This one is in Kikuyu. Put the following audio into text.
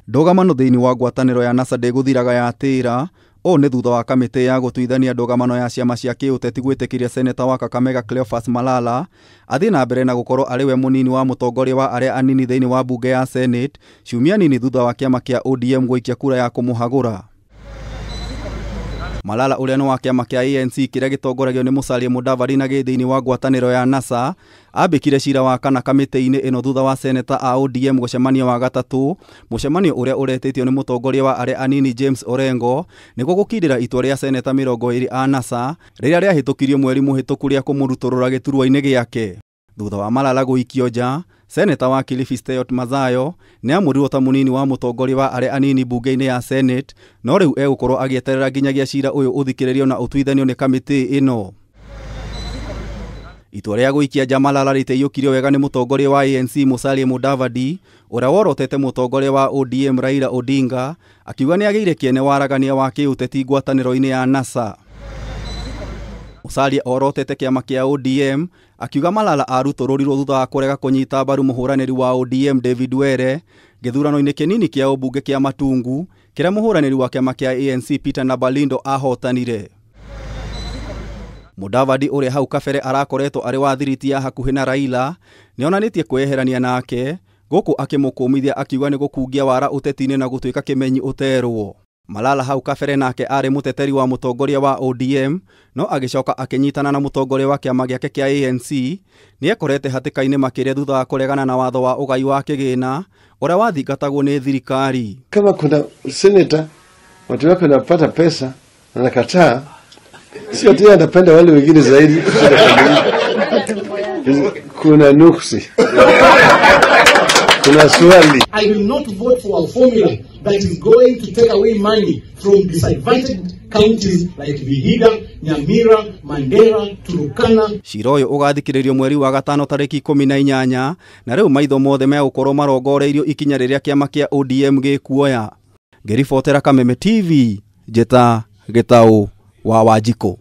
Ndũgamano thĩinĩ wa ngwatanĩro ya NASA ndĩgũthiraga yatĩra. Ũũ nĩ thutha wa kamĩtĩ ya gũtuithania ndũgamano ya ciama cia kĩũteti gwĩtĩkĩria seneta wa Kakamega Cleophas Malala athiĩ na mbere na gũkorwo arĩ we mũnini wa mũtongoria wa arĩa anini thĩinĩ wa mbunge ya Senate ciumia nini thutha wa kĩama kĩa ODM gũikia kura ya kũmũhagũra. Malala ũrĩa nĩ wa kĩama kĩa ANC kĩrĩa gĩtongoragio nĩ Musalia Mudavadi na gĩ thĩinĩ wa ngwatanĩro ya NASA ambĩkire cira wa kana kamĩtĩ-inĩ ĩno thutha wa seneta a ODM gũcemania wa gatatũ, mũcemanio ũrĩa ũretĩtio nĩ mũtongoria wa arĩa anini James Orengo nĩguo gũkindĩra itua rĩa seneta 20 a NASA rĩrĩa rĩahĩtũkirio mweri mũhĩtũku rĩa kũmũrutũrũra gĩturwa-inĩ gĩake. Thutha wa Malala gũikio nja, seneta wa Kilifi Stewart Mazayo nĩamũrirwo ta mũnini wa mũtongoria wa arĩa anini mbunge-inĩ ya Senate, no rĩu egũkorwo agĩeterera nginyagia cira ũyũ ũthikĩrĩrio na ũtuithanio nĩ kamĩtĩ ĩno. Itua rĩa gũikia nja Malala rĩtiaiyũkirio wega nĩ mũtongoria wa ANC Musalia Mudavadi ũrĩa worotete mũtongoria wa ODM Raila Odinga akiuga nĩagĩire kĩene waragania wa kĩũteti ngwatanĩro-inĩ ya NASA. Musalia orotete kĩama kĩa ODM akiuga Malala arutũrũrirwo thutha wa kũrega kũnyita mbaru mũhũranĩri wa ODM David Were gĩthurano-inĩ kĩnini kĩa ũmbunge kĩa Matungu kĩrĩa mũhũranĩri wa kĩama kĩa ANC Peter Nabalindo ahotanire. Mudavadi ũrĩa hau kabere arakoretwo arĩ wa thiriti ya hakuhĩ na Raila nĩonanĩtie kwĩyeherania nake gũkũ akĩmũkũmithia akiuga nĩ gũkungia wara ũteti-inĩ na gũtuĩka kĩmenyi ũterwo. Malala hau kabere nake arĩ mũteteri wa mũtongoria wa ODM no agĩcoka akĩnyitana na mũtongoria wa kĩama gĩake kĩa ANC nĩekorete hatĩka-inĩ makĩria thutha wa kũregana na watho wa ũgai wa kĩgĩna ũrĩa wathingatagwo nĩ thirikari. Kama kuna senator watu wake wanapata pesa na nakataa, sio tena anapenda wale wengine zaidi. Kuna nuksi, kuna swali. I will not vote for a formula that is going to take away money from disadvantaged counties like Vihiga, Nyamira, Mandera, Turkana. Cira ũyũ ũgathikĩrĩrio mweri wa gatano tarĩki 18 na rĩu maitho mothe megũkorwo marongoreirio ikinya rĩrĩa kĩama kĩa ODM gĩkuoya. Ngĩribotera Kameme TV, Njĩta Gĩtaũ wa Wanjikũ.